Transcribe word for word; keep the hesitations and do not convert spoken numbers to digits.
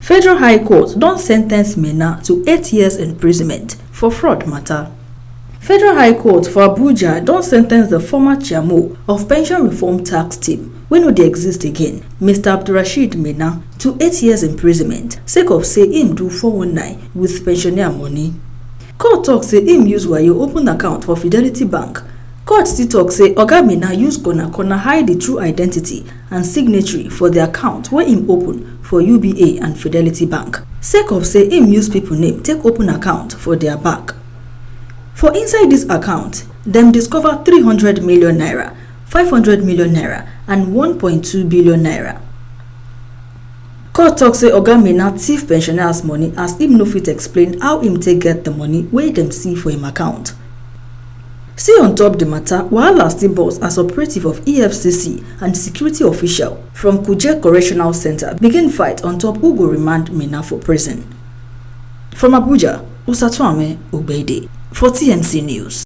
Federal High Court don sentence Mena to eight years imprisonment for fraud matter. Federal High Court for Abuja don sentence the former chairman of Pension Reform Tax Team, wey no dey exist again, Mister Abdulrasheed Mena, to eight years imprisonment sake of say im do four one nine with pensioner money. Court talk say im use wayo open account for Fidelity Bank. Court still talk say Oga Mena use corner corner hide the true identity and signatory for the account wey im open for U B A and Fidelity Bank, sake of say im use people name take open account for their bank. For inside this account, dem discover three hundred million naira, five hundred million naira, and one point two billion naira. Court talk say Oga Mena thief pensioners money as im no fit explain how im take get the money wey dem see for im account. Still on top the matter, wahala still burst as operative of E F C C and security official from Kuje Correctional Center begin fight on top who go remand Mena for prison. From Abuja, Usatuame Ogbede for T M C News.